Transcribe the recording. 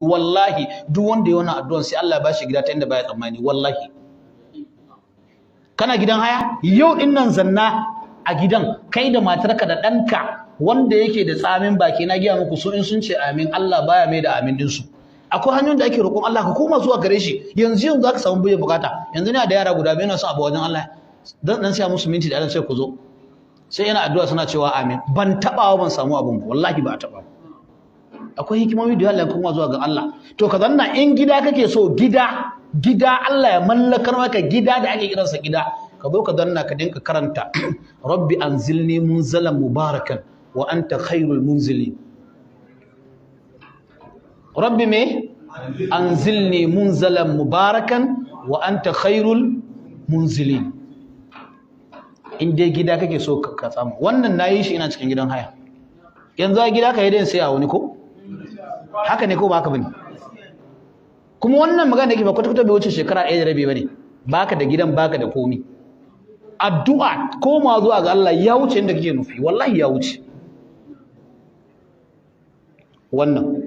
Wallahi duk wanda ya wannan addu'an, sai Allah ya bashi gida ta inda baya tsammani. Wallahi kana gidan haya yau din nan, zanna a gidan kai da matarka da ɗanka wanda yake da tsamin baki. Na gaya muku, su in sun ce amin, Allah baya mai da amin ɗinsu. Akwai hanyoyin da ake roƙon Allah, ka koma zuwa gare shi, yanzu yanzu zaka samu biyan bukata. Yanzu ina da yara guda biyu, ina son abu wajen Allah, dan dan siya musu minti da Allah, sai ku zo. Sai yana addu'a, suna cewa amin. Ban taɓawa ban samu abun ba, wallahi ba a taɓa. Akwai hikimomi da Allah, kuma zuwa ga Allah. To ka zanna, in gida kake so, gida, gida, Allah ya mallakar maka gida da ake kiransa gida, ka zo ka zanna ka dinka karanta "Rabbi anzilni munzalan mubarakan wa anta khairul munzilin". Rabbi me? Anzilni munzalan mubarakan wa anta khairul munzilin. In dai gida kake so ka samu wannan, nayi shi ina cikin gidan haya. Yanzu a gida ka yi dai sai a wani, ko haka ne ko ba haka bane? Kuma wannan magana da ke ba kwata-kwata bai wuce shekara 1.5 bane. Baka da gidan, baka da komi. Addu'a, koma zuwa ga Allah, ya wuce inda kake nufi, wallahi ya wuce wannan.